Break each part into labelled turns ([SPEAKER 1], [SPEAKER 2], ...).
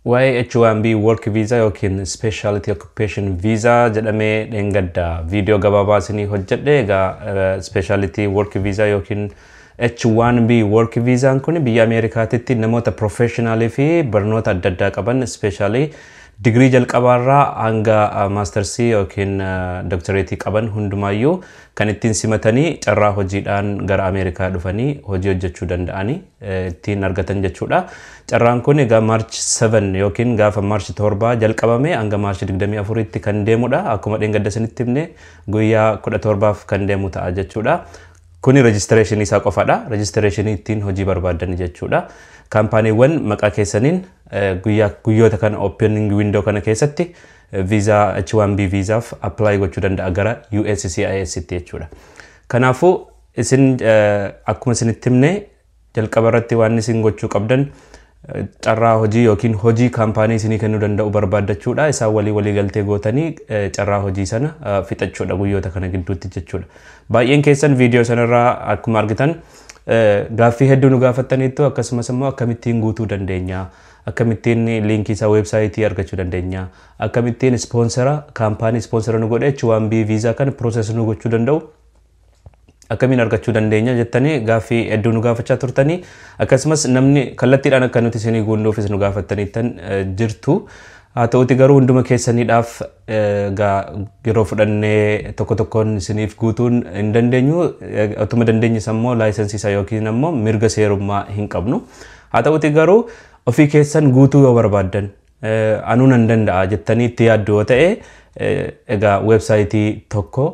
[SPEAKER 1] Waa'ee H1B Work Visa yookiin Specialty Occupation Visa jedhamee dheengadda viidiyoo gabaabaa isinii hojjedhe. Egaa Specialty Work Visa yookiin H1B Work Visaan kun biyya Ameerikaatitti namoota professionalii fi barnoota adda addaa qaban, specially digirii jalqabaarraa hanga maastarsii yookiin doktoreetii qaban hundumaayyuu kan ittiin simatanii carraa hojiidhaan gara Ameerikaa dhufanii hojii hojjechuu danda'anii ittiin argatan jechuudha. Carraan kun egaa March 7 yookiin gaafa March 7 jalqabame hanga March 24tti kan deemudha. Akkuma dheengadda isinitti himne guyyaa 17f kan deemu ta'a jechuudha. Kuni rejistireeshinii isaa qofadha. Rejistireeshinii ittiin hojii barbaadan jechuudha. Kaampaaniiwwan maqaa keessaniin guyyaa guyyoota kana opening window kana keessatti viizaa H1B viizaaf apply gochuu danda'a gara USCIS tti jechuudha. Kanaafuu isin akkuma isinitti himne jalqaba irratti waan isin gochuu qabdan carraa hojii yookiin hojii kaampaanii isinii kennuu danda'u barbaaddachuudha. Isaan walii walii galtee gootanii carraa hojii sana fixachuudha guyyoota kana gidduutti jechuudha. Baay'een keessan viidiyoo sanarraa akkuma argitan gaaffii hedduu nu gaafattaniittu, akkasumas immoo akkamittiin guutuu dandeenya, akkamittiin liinkii isaa weebsaayitii argachuu dandeenya, akkamittiin ispoonsara kaampaanii ispoonsara nu godhe H1B viizaa kana process nu gochuu danda'u akkamiin argachuu dandeenya jettanii gaaffii hedduu nu gaafachaa turtanii, akkasumas namni kallattiidhaan akka nuti isinii guunnuufis nu gaafattaniittan jirtu. Haa ta'uti garuu hunduma keessaniidhaaf yeroo fudhannee tokko tokkoon isiniif guutuun hin dandeenyu. Otuma dandeenyes ammoo laayisensii isaa yookiin ammoo mirga seerummaa hin qabnu. Haa ta'uti garuu ofii keessan guutuu yoo barbaaddan, anuu nan danda'a jettanii itti yaaddu yoo ta'e, egaa weebsaayitii tokko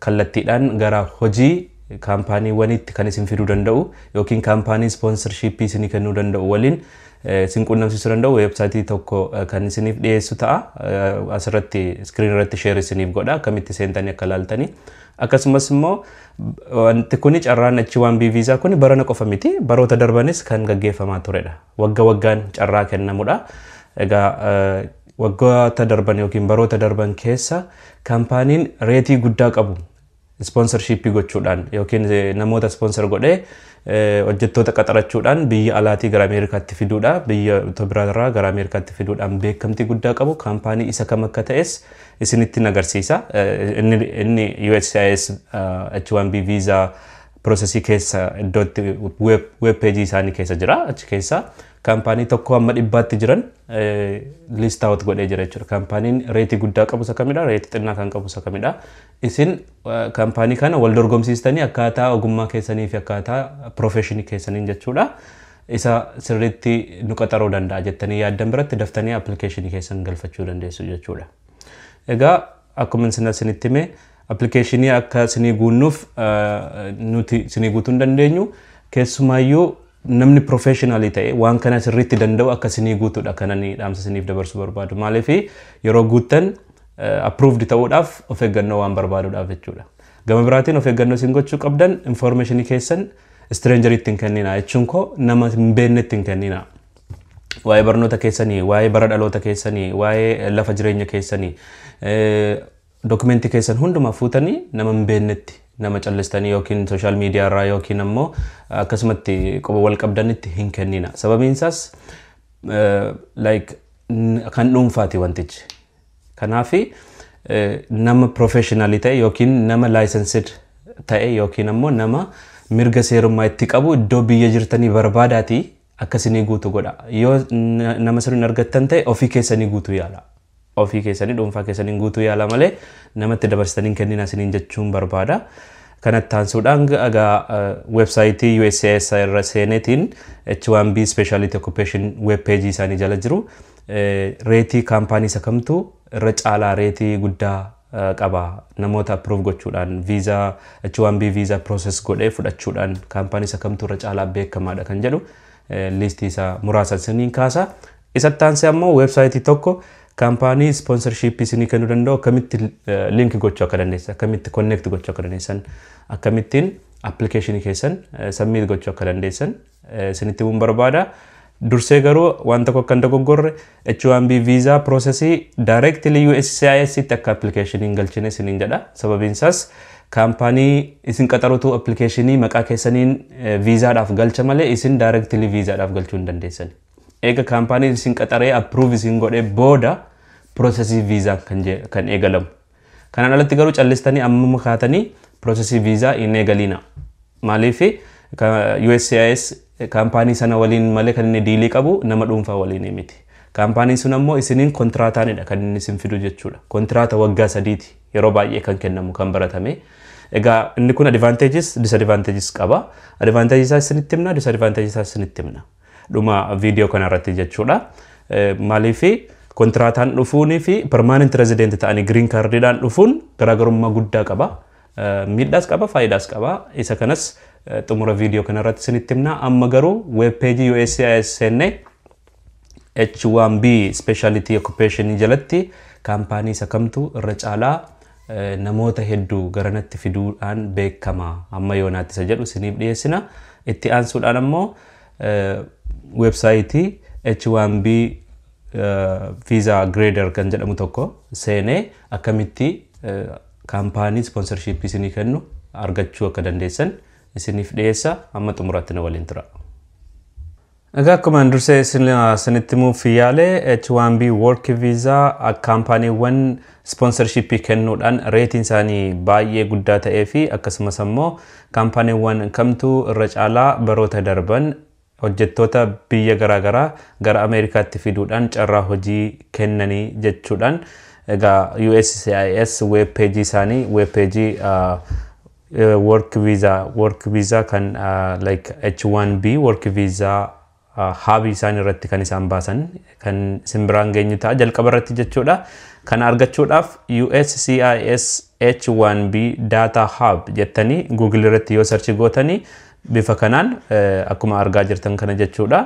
[SPEAKER 1] kallattiidhaan gara hojii kaampaaniiwwaniitti kan isin fiduu danda'u yookiin kaampaanii ispoonsarshiippii isinii kennuu danda'u waliin isin quunnamsiisuu danda'u weebsaayitii tokko kan isiniif dhiyeessu ta'a. Asirratti iskiriin irratti share isiniif godha akkamitti seentanii akka laaltanii. Akkasumas immoo wanti kuni carraan H1B viizaa kuni barana qofa miti, baroota darbanis kan gaggeeffamaa turedha. Wagga waggaan carraa kennamudha. Egaa waggoota darban yookiin baroota darban keessa kaampaaniin reetii guddaa qabu ispoonsarshiippii gochuudhaan yookiin namoota sponsor godhee hojjettoota qaxarachuudhaan biyya alaatii gara Ameerikaatti fiduudha, biyya biraarraa gara Ameerikaatti fiduudhaan beekamtii guddaa qabu kaampaanii isa kam akka ta'es isinitti agarsiisa. Inni USCIS H1B viizaa processii keessa iddootti web peejii isaanii keessa jira. Achi keessa kaampaanii 1 hamma 100tti jiran list out godhee jira jechuudha. Kaampaaniin reetii guddaa qabu isa kamidha? Reetii xinnaa kan qabu isa kamidha? Isin kaampaanii kana wal dorgomsiistanii akkaataa ogummaa keessanii fi akkaataa profeshinii keessaniin jechuudha. Isa sirriitti nu qaxaruu danda'a jettanii yaaddan biratti daftanii appilikeeshinii keessan galfachuu dandeessu jechuudha. Egaa akkuma isin isinitti hime appilikeeshinii akka isinii guunnuuf nuti isinii guutuu hin dandeenyu. Keessumaayyuu namni professionalii ta'e waan kana sirriitti danda'u akka isinii guutuudha kan ani dhaamsa isiniif dabarsuu barbaadu. Maaliif yeroo guuttan approved ta'uudhaaf of eeggannoo waan barbaaduudhaaf jechuudha. Gama biraatiin of eeggannoo isin gochuu qabdan informationii keessan strangeriitti hin kennina jechuun koo nama hin beeknetti hin kennina. Waa'ee barnoota keessanii, waa'ee bara dhaloota keessanii, waa'ee lafa jireenya keessanii, dokumentii keessan hundumaa fuutanii nama hin beeknetti, nama callistanii yookiin social media irraa yookiin ammoo akkasumatti quba wal qabdanitti hin kennina. Sababiin isaas like kan dhuunfaati wantichi. Kanaafi nama professionalii ta'e yookiin nama licensed ta'e yookiin ammoo nama mirga seerummaa itti qabu iddoo biyya jirtanii barbaadaatii akkasinii guutu godha. Yoo nama sirriin argattan ta'e ofii keessanii guutuu yaala. Ofii keessanii dhuunfaa keessanii guutuu yaala malee namatti dabarsitanii kennina isiniin jechuun barbaada. Kanatti aansuudhaan egaa weebsaayitii USCIS irra seeneetiin H1B Specialty Occupation web page isaanii jala jiru reetii kaampaanii isa kamtu irra caalaa reetii guddaa qaba namoota approve gochuudhaan, viizaa H1B viizaa process godhee fudhachuudhaan kaampaanii isa kamtu irra caalaa beekamaadha kan jedhu liistii isaa muraasa isiniin kaasa. Isatti aansee ammoo weebsaayitii tokko kaampaanii ispoonsarshiippii isinii kennuu danda'u akkamitti link gochuu akka dandeessan, akkamitti connect gochuu akka dandeessan, akkamittiin appilikeeshinii keessan submit gochuu akka dandeessan isinitti himuun barbaada. Dursee garuu waan tokko akka hin dogoggorre, H1B viizaa processii directly USCIS tti akka appilikeeshinii hin galchine isiniin jedha. Sababiin isaas kaampaanii isin qaxarutu appilikeeshinii maqaa keessaniin viizaadhaaf galcha malee isin directly viizaadhaaf galchuu hin dandeessan. Eega kaampaaniin isin qaxaree approve isin godhee booda processii viizaa kan eegalamu. Kanaan alatti garuu callistanii ammuma kaatanii processii viizaa hin eegalina. Maaliif? USCIS kaampaanii sana waliin malee kan inni dealii qabu nama dhuunfaa waliin miti. Kaampaaniin sun ammoo isiniin kontiraataanidha kan inni isin fidu jechuudha. Kontiraata waggaa 3ti yeroo baay'ee kan kennamu kan baratame. Egaa inni kun advantages, disadvantages qaba. Advantage isaa isinitti himna, disadvantage isaa isinitti himna. Dhuma viidiyoo kanarratti jechuudha. Maaliif kontiraataan dhufuunii fi permanent resident ta'anii green cardiidhaan dhufuun garaagarummaa guddaa qaba. Miidhaas qaba, faayidaas qaba. Isa kanas xumura viidiyoo kanarratti isinitti himna. Amma garuu web page USCIS seennee H1B speciality occupation jalatti kaampaanii isa kamtu irra caalaa namoota hedduu garanatti fiduudhaan beekama amma yoonaatti isa jedhu isiniif dhiyeessina. Itti aansuudhaan ammoo websiteii H1B visa grader kan jedhamu tokko seenee akkamitti kaampaanii sponsorshipii isinii kennu argachuu akka dandeessan isiniif dhiyeessa. Amma xumuraatti na waliin tura. Egaa akkuma dursee isinitti himuuf yaale, H1B work visa kaampaaniiwwan sponsorshipii kennuudhaan rateiin isaanii baay'ee guddaa ta'ee fi akkasumas ammoo kaampaaniiwwan kamtu irra caalaa baroota darban hojjettoota biyya garaagaraa gara Ameerikaatti fiduudhaan carraa hojii kennanii jechuudhaan, egaa USCIS web page isaanii, web page work visa kan like H1B work visa hubii isaan irratti kan isaan baasan kan isin biraan geenyu ta'a jalqaba irratti jechuudha. Kana argachuudhaaf USCIS H1B Data Hub jettanii Google irratti yoo search gootanii bifa kanaan akkuma argaa jirtan kana jechuudha.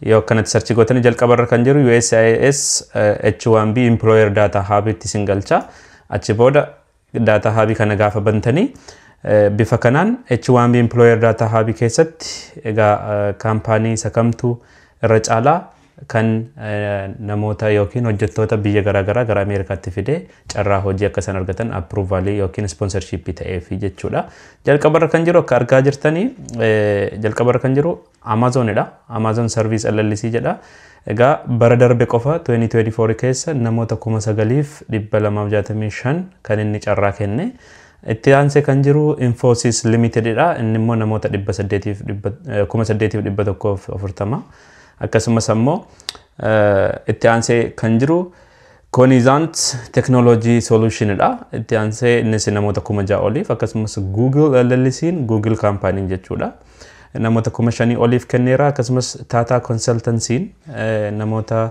[SPEAKER 1] Yoo akkanatti search gootanii jalqaba irra kan jiru USCIS H1B Employer Data Hub itti isin galcha. Achi booda Data Hub kana gaafa bantanii bifa kanaan H1B Employer Data Hub keessatti egaa kaampaanii isa kamtu irra caalaa kan namoota yookiin hojjettoota biyya garaagaraa gara Ameerikaatti fidee carraa hojii akka isaan argatan approvalii yookiin sponsorshipii ta'eefi jechuudha. Jalqabarra kan jiru akka argaa jirtanii jalqabarra kan jiru Amazonidha. Amazon Service LLC jedha. Egaa bara darbe qofa 2024 keessa namoota 9,265 kan inni carraa kenne. Itti aansee kan jiru Infosys Limitedidha. Inni immoo namoota 8,140. Akkasumas ammoo itti aansee kan jiru Cognizant Technology Solutionidha. Itti aansee innis namoota 6,000 oliif, akkasumas Google LLC'n, Google kaampaaniin jechuudha. Namoota 5,000 oliif kenneera. Akkasumas Tata Consultancy'n namoota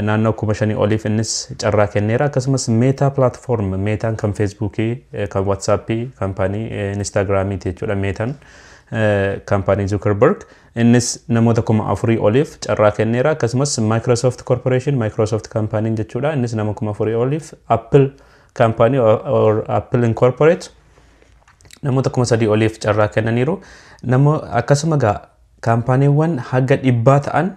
[SPEAKER 1] naannoo 5,000 oliif innis carraa kenneera. Akkasumas Meta Platform, Metaan kan Facebookii, kan WhatsAppii, kaampaanii Instagramiiti jechuudha Metaan, kaampaanii Zuckerberg, innis namoota 4,000 oliif carraa kenneera. Akkasumas Microsoft Corporation, Microsoft kaampaaniin jechuudha, innis nama 4,000 oliif. Apple kaampaanii or Apple Incorporate namoota 3,000 oliif carraa kennaniiru. Namo akkasuma egaa kaampaaniiwwan haga 100 ta'an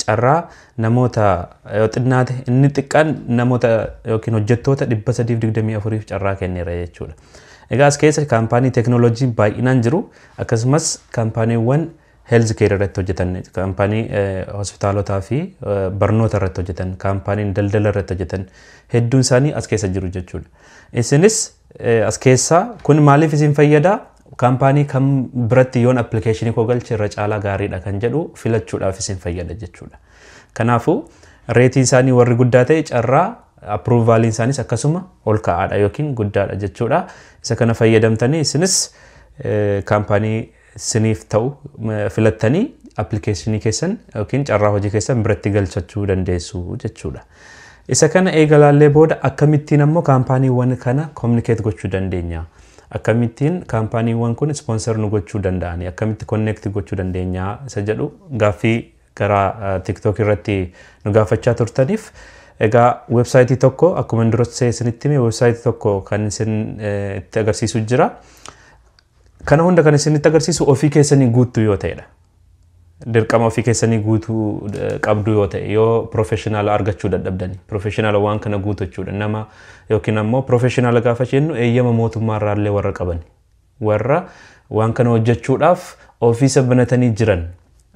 [SPEAKER 1] carraa namoota yoo xinnaate inni xiqqaan namoota yookiin hojjettoota 324f carraa kenneera jechuudha. Egaa as keessa kaampaanii teeknooloojii baay'inaan jiru, akkasumas kaampaaniiwwan health care irratti hojjetan, kaampaanii hospitaalotaa fi barnoota irratti hojjetan, kaampaaniin daldala irratti hojjetan hedduun isaanii as keessa jiru jechuudha. Isinis as keessaa kun maaliif isin fayyada? Kaampaanii kam biratti yoon applicationii koo galche irra caalaa gaariidha kan jedhu filachuudhaaf isin fayyada jechuudha. Kanaafuu rateiin isaanii warri guddaa ta'e carraa approvaliin isaaniis akkasuma ol ka'aadha yookiin guddaadha jechuudha. Isa kana fayyadamtanii isinis kaampaanii isiniif ta'u filattanii applicationii keessan yookiin carraa hojii keessan biratti galchachuu dandeessu jechuudha. Isa kana eegalaallee booda akkamittiin ammoo kaampaaniiwwan kana communicate gochuu dandeenya? Akkamittiin kaampaaniiwwan kun sponsor nu gochuu danda'ani? Akkamitti connect gochuu dandeenya? Isa jedhu gaaffii gara TikTok irratti nu gaafachaa turtaniif, egaa websiteii tokko akkuma dursee isinitti hime, websiteii tokko kan isin itti agarsiisu jira. Kana hunda kan isinitti agarsiisu ofii keessanii guuttuu yoo ta'edha. Dirqama ofii keessanii guutuu qabdu yoo ta'e, yoo professionala argachuu dadhabdani, professionala waan kana guutu jechuudha, nama yookiin ammoo professionala gaafa jennu eeyyama mootummaa irraallee warra qaban, warra waan kana hojjechuudhaaf ofiisa banatanii jiran.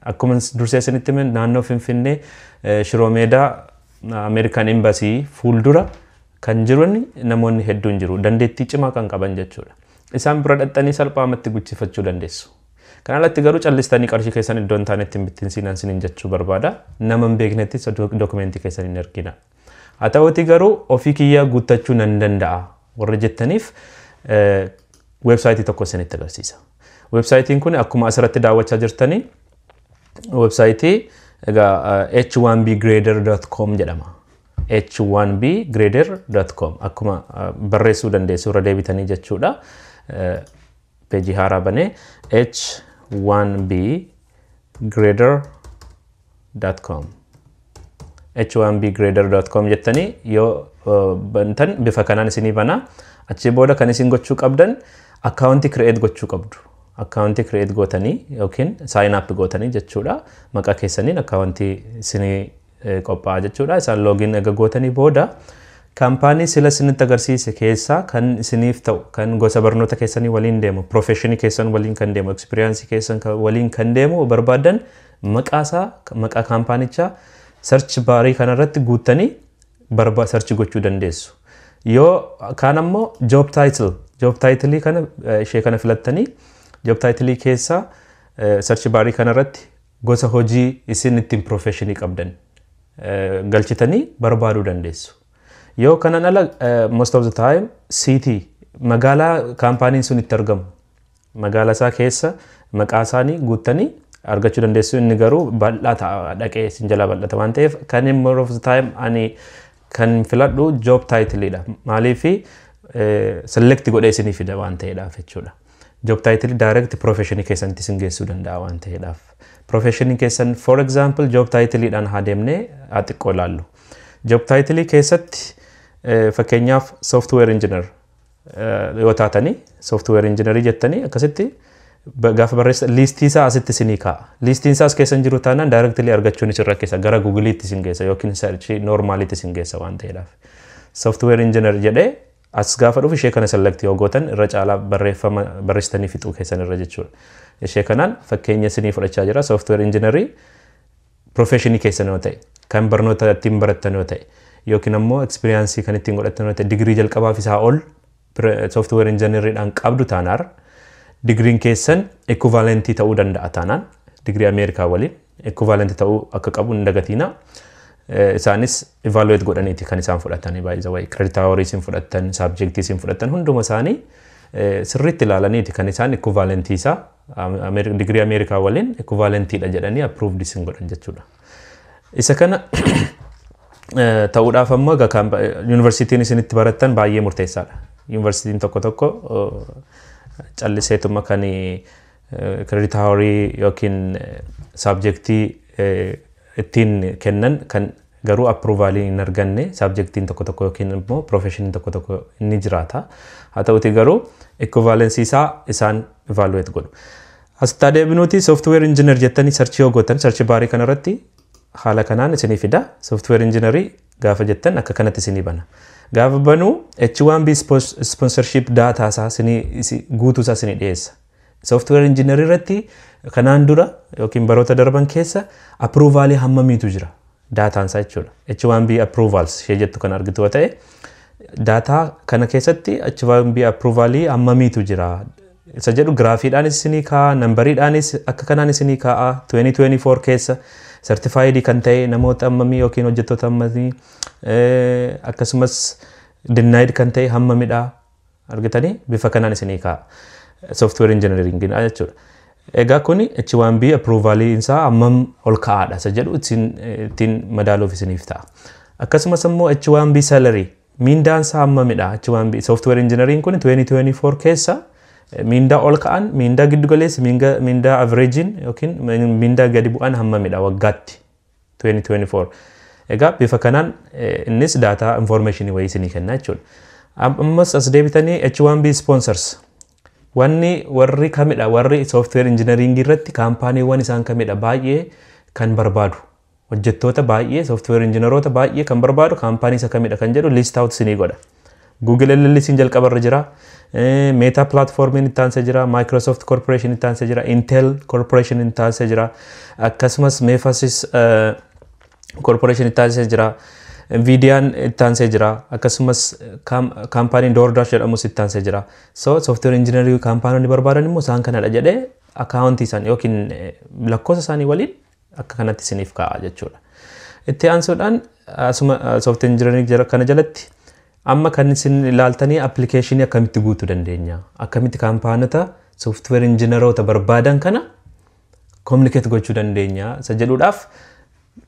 [SPEAKER 1] Akkuma dursee isinitti hime, naannoo Finfinnee Shiroo Meedaa Ameerikaan Embassy fuuldura kan jiran namoonni hedduun jiru. Dandeettii cimaa kan qaban jechuudha. Isaan bira dhaxxanii salphaamatti guchifachuu dandeessu. Kana alatti garuu callistanii qarshii keessan iddoo hin taanetti hin bittinsiinaan isiniin jechuu barbaada. Nama hin beeknettis dookumentii keessan hin ergina. Haa ta'uuti garuu ofii kiyyaa guuttachuu nan danda'a warra jettaniif weebsaayitii tokko isinitti agarsiisa. Weebsaayitiin kun akkuma asirratti daawwachaa jirtanii weebsaayitii egaa h1bgrader.com jedhama. h1bgrader.com akkuma barreessuu dandeessu irra deebitanii jechuudha. Peejii haaraa banee h1bgrader.com, h1bgrader.com jettanii yoo bantan bifa kanaan isinii bana. Achi booda kan isin gochuu qabdan akkaawuntii create gochuu qabdu. Akkaawuntii create gootanii yookiin sign up gootanii jechuudha. Maqaa keessaniin akkaawuntii isinii qophaa'a jechuudha. Isaan login ega gootanii booda kaampaanii sila isinitti agarsiise keessaa kan isiniif ta'u, kan gosa barnoota keessanii waliin deemu, profeshinii keessan waliin kan deemu, ekspiriyaansii keessan waliin kan deemu barbaadan maqaa isaa, maqaa kaampaanichaa search barii kanarratti guuttanii search gochuu dandeessu. Yoo kaan ammoo job title, job title kana ishee kana filattanii job title keessaa search barii kanarratti gosa hojii isin ittiin profeshinii qabdan galchitanii barbaaduu dandeessu. Yoo kanan ala most of the time city, magaalaa kaampaaniin sun itti argamu, magaalaa isaa keessa maqaa isaanii guuttanii argachuu dandeessu. Inni garuu bal'aa ta'a, dhaqee isin jalaa bal'ata waan ta'eef kan more of the time ani kan filadhu job titleidha. Maaliifi select godhee isinii fida waan ta'eedhaaf jechuudha. Job title direct professionii keessanitti isin geessuu danda'a waan ta'eedhaaf. Professionii keessan, for example, job titleidhaan haa deemnee haa xiqqoo ilaallu. Job title keessatti fakkeenyaaf software engineer yoo taatanii, software engineer jettanii akkasitti gaafa barreessa liistii isaa asitti isinii kaa'a. Liistiin isaa as keessa hin jiru taanaan directly argachuun isin rakkisa, gara Googleiitti isin geessa yookiin search normaliitti isin geessa waan ta'eedhaaf. Software engineer jedhee as gaafa dhufu ishee kana select yoo gootan irra caalaa barreeffama barreessitanii fixuu keessan irra jechuudha. Ishee kanaan fakkeenya isinii fudhachaa jira. Software engineer professionii keessan yoo ta'e, kan barnoota ittiin barattan yoo ta'e, yookiin ammoo ekspiriyaansii kan ittiin godhattan yoo ta'e, digirii jalqabaaf isaa ol software engineeriidhaan qabdu taanaar, digiriin keessan equivalentii ta'uu danda'a taanaan, digirii Ameerikaa waliin equivalentii ta'uu akka qabu hin dagatiina. Isaanis evaluate godhaniiti kan isaan fudhatanii baay'ee wayi credit hourii isin fudhattan, subjectii isin fudhattan hunduma isaanii sirriitti ilaalaniiti kan isaan equivalentii isaa digirii Ameerikaa waliin equivalentiidha jedhanii approved isin godhan jechuudha. Isa kana ta'uudhaaf ammoo egaa yuunivarsiitiin isin itti barattan baay'ee murteessaadha. Yuunivarsiitiin tokko tokko calliseetuma kan credit hourii yookiin subjectii ittiin kennan kan garuu approvalii hin arganne subjectiin tokko tokko yookiin immoo profeshiniin tokko tokko ni jiraata. Haa ta'uti garuu equivalency isaa isaan evaluate godhu. Asitti deebinuuti software engineer jettanii search yoo gootan search barii kanarratti haala kanaan isinii fida. Software engineerii gaafa jettan akka kanatti isinii bana. Gaafa banuu H1B sponsorship data isaa isinii guutuu isaa isinii dhiyeessa. Software engineer irratti kanaan dura yookiin baroota darban keessa approvalii hammamiitu jira daataan isaa jechuudha. H1B approvals ishee jettu kan argitu yoo ta'e, daataa kana keessatti H1B approvalii hammamiitu jira isa jedhu giraafiidhaanis isinii kaa'a, nambariidhaanis akka kanaan isinii kaa'a. 2024 keessa certified kan ta'e namoota hammamii yookiin hojjettoota hammamii, akkasumas denied kan ta'e hammamidha, argitanii bifa kanaan isinii kaa'a. Software engineering jechuudha. Egaa kuni H1B approvalii isaa hammam ol ka'aadha isa jedhu ittiin madaaluuf isiniif ta'a. Akkasumas immoo H1B salary, miindaan isaa hammamidha? H1B software engineering kun 2024 keessa miindaa ol ka'an, miindaa giddu galeessi, miindaa averageiin yookiin miindaa gadi bu'an hammamidha waggaatti 2024? Egaa bifa kanaan innis daataa informationii wayii isinii kenna jechuudha. Ammas as deebitanii H1B sponsors, wanni warri kamidha, warri software engineering irratti kaampaaniiwwan isaan kamidha baay'ee kan barbaadu, hojjettoota baay'ee, software engineeroota baay'ee kan barbaadu kaampaanii isa kamidha kan jedhu list out isinii godha. Google LLC jalqabarra jira. Meta Platformiin itti aansee jira. Microsoft Corporation itti aansee jira. Intel Corporation itti aansee jira. Akkasumas Mphasis Corporation itti aansee jira. Nvidiaan itti aansee jira. Akkasumas kaampaaniin DoorDash jedhamus itti aansee jira. So software engineering kaampaanonni barbaadan immoo isaan kanadha jedhee akkaawuntii isaanii yookiin lakkoofsa isaanii waliin akka kanatti isiniif kaa'a jechuudha. Itti aansuudhaan asuma software engineering kana jalatti amma kan isin ilaaltanii appilikeeshinii akkamitti guutuu dandeenya, akkamitti kaampaanota software engineeroota barbaadan kana communicate gochuu dandeenya isa jedhuudhaaf,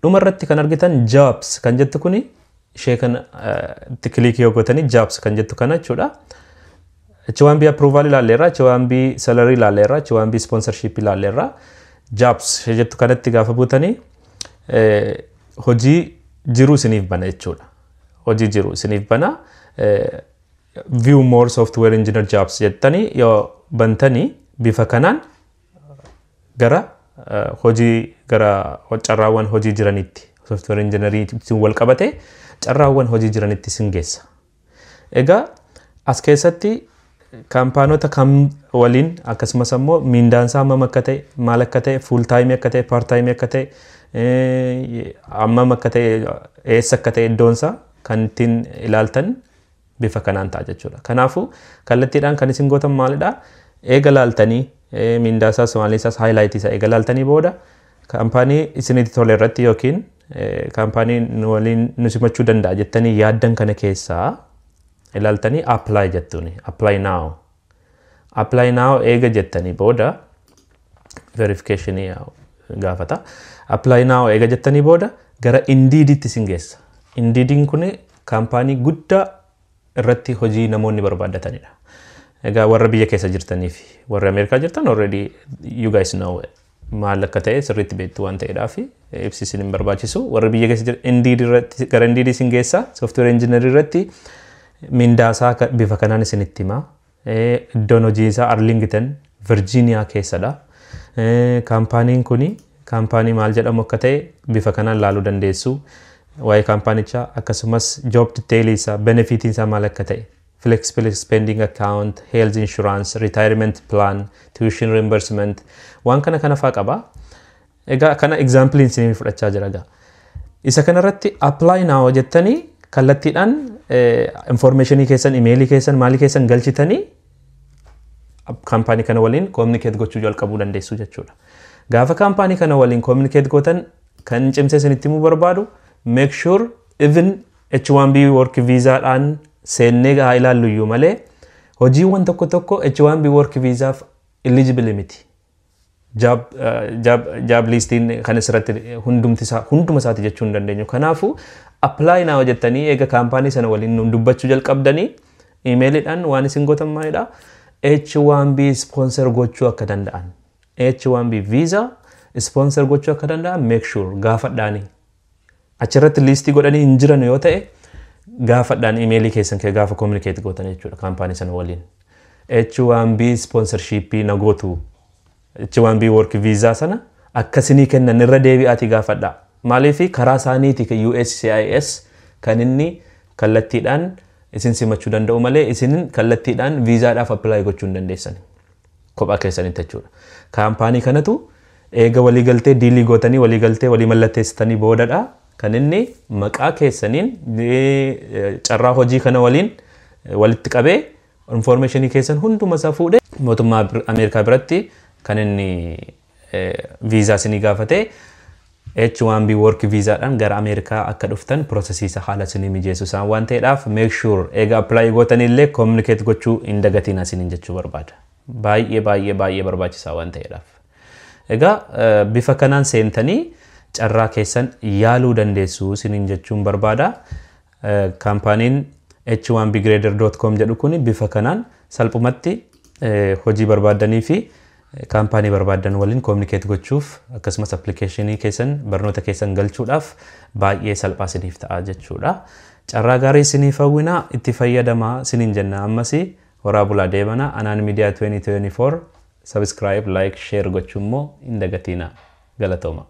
[SPEAKER 1] dhumarratti kan argitan jobs kan jettu kuni, ishee kana itti click yoo gootanii, jobs kan jettu kana jechuudha. H1B approval ilaalleerra, H1B salary ilaalleerra, H1B sponsorship ilaalleerra. Jobs ishee jettu kanatti gaafa buutanii hojii jiru isiniif bana jechuudha. Hojii jiru isiniif bana. View more software engineer jobs jettanii yoo bantanii, bifa kanaan gara hojii, gara carraawwan hojii jiranitti, software engineering wal qabate carraawwan hojii jiranitti isin geessa. Egaa as keessatti kaampaanota kam waliin, akkasumas immoo miindaansaa hammam akka ta'e, maal akka ta'e, full time akka ta'e, part time akka ta'e, hammam akka ta'e, eessa akka ta'e iddoonsaa kan ittiin ilaaltan bifa kanaan ta'a jechuudha. Kanaafuu kallattiidhaan kan isin gootan maalidhaa? Eega laaltanii miindaasaas maaliisaas highlight isaa eega laaltanii booda, kaampaanii isinitti tole irratti yookiin kaampaanii nu waliin nu simachuu danda'a jettanii yaaddan kana keessaa ilaaltanii apply jettuuni. Apply now. Apply now eega jettanii booda verification gaafata. Apply now eega jettanii booda gara Indeeditti isin geessa. Indeediin kun kaampaanii guddaa irratti hojii namoonni barbaadatanidha. Egaa warra biyya keessa jirtanii fi warra Ameerikaa jirtan already you guys know maal akka ta'e sirriitti beektu waan ta'eedhaaf ibsi isin hin barbaachisu. Warra biyya keessa jiran Indeed irratti, gara Indeed isin geessa. Software engineer irratti mindaasaa bifa kanaan isinitti hima. Iddoon hojii isaa Arlington, Virginia keessadha. Kaampaaniin kuni kaampaanii maal jedhamu akka ta'e bifa kanaan laaluu dandeessu. Waa'ee kaampaanichaa akkasumas job detail isaa, benefitiin isaa maal akka ta'e, flexible spending account, health insurance, retirement plan, tuition reimbursement, waan kana kana faa qaba. Egaa kana example isin fudhachaa jira egaa. Isa kanarratti apply now jettanii kallattiidhaan informationii keessan, imeelii keessan, maalii keessan galchitanii kaampaanii kana waliin communicate gochuu jalqabuu dandeessu jechuudha. Gaafa kaampaanii kana waliin communicate gootan, kan cimsee isinitti himuu barbaadu, make sure even H1B work viizaadhaan seennee haa ilaallu iyyuu malee, hojiiwwan tokko tokko H1B work viizaaf eligible miti. Job listiin kan asirratti hundumti isaa, hunduma isaati jechuu hin dandeenyu. Kanaafuu apply now jettanii eega kaampaanii sana waliin dubbachuu jalqabdanii, imeeliidhaan waan isin gootan maalidha? H1B sponsor gochuu akka danda'an. H1B visa sponsor gochuu akka danda'an make sure gaafadhaanii. Achirratti list godhanii hin jiran yoo ta'e, gaafadhaan imeelii keessan kee gaafa communicate gootan jechuudha kaampaanii sana waliin. H1B sponsorship na gootu, H1B work visa sana akkasinii kennan irra deebi'aatii gaafadhaa. Maaliif? Karaa isaaniiti USCIS kan inni kallattiidhaan isin simachuu danda'u malee, isin kallattiidhaan viizaadhaaf apply gochuu hin dandeessan. Kophaa keessanitti jechuudha. Kaampaanii kanatu eega waliigaltee deal gootanii, waliigaltee walii mallatteessitanii boodadha kan inni maqaa keessaniin carraa hojii kana waliin walitti qabee, informationii keessan hunduma isaa fuudhee mootummaa Ameerikaa biratti kan inni viizaa isinii gaafatee, H1B work viizaadhaan gara Ameerikaa akka dhuftan process isaa haala isinii mijeessu isaan waan ta'eedhaaf, make sure eega apply gootanillee communicate gochuu hin dagatiin isiniin jechuu barbaada. Baay'ee baay'ee baay'ee barbaachisaa waan ta'eedhaaf. Egaa bifa kanaan seentanii carraa keessan yaaluu dandeessu isiniin jechuun barbaada. Kaampaaniin h1bgrader.com jedhu kun bifa kanaan salphumatti hojii barbaaddanii fi kaampaanii barbaaddan waliin communicate gochuuf, akkasumas appilikeeshinii keessan, barnoota keessan galchuudhaaf baay'ee salphaa isiniif ta'a jechuudha. Carraa gaarii isiniif hawwinaa, itti fayyadamaa isiniin jenna. Ammas horaa bulaa deemana. Anaan Miidiyaa 2024, subscribe, like, share gochuu immoo hin dagatinaa. Galatooma.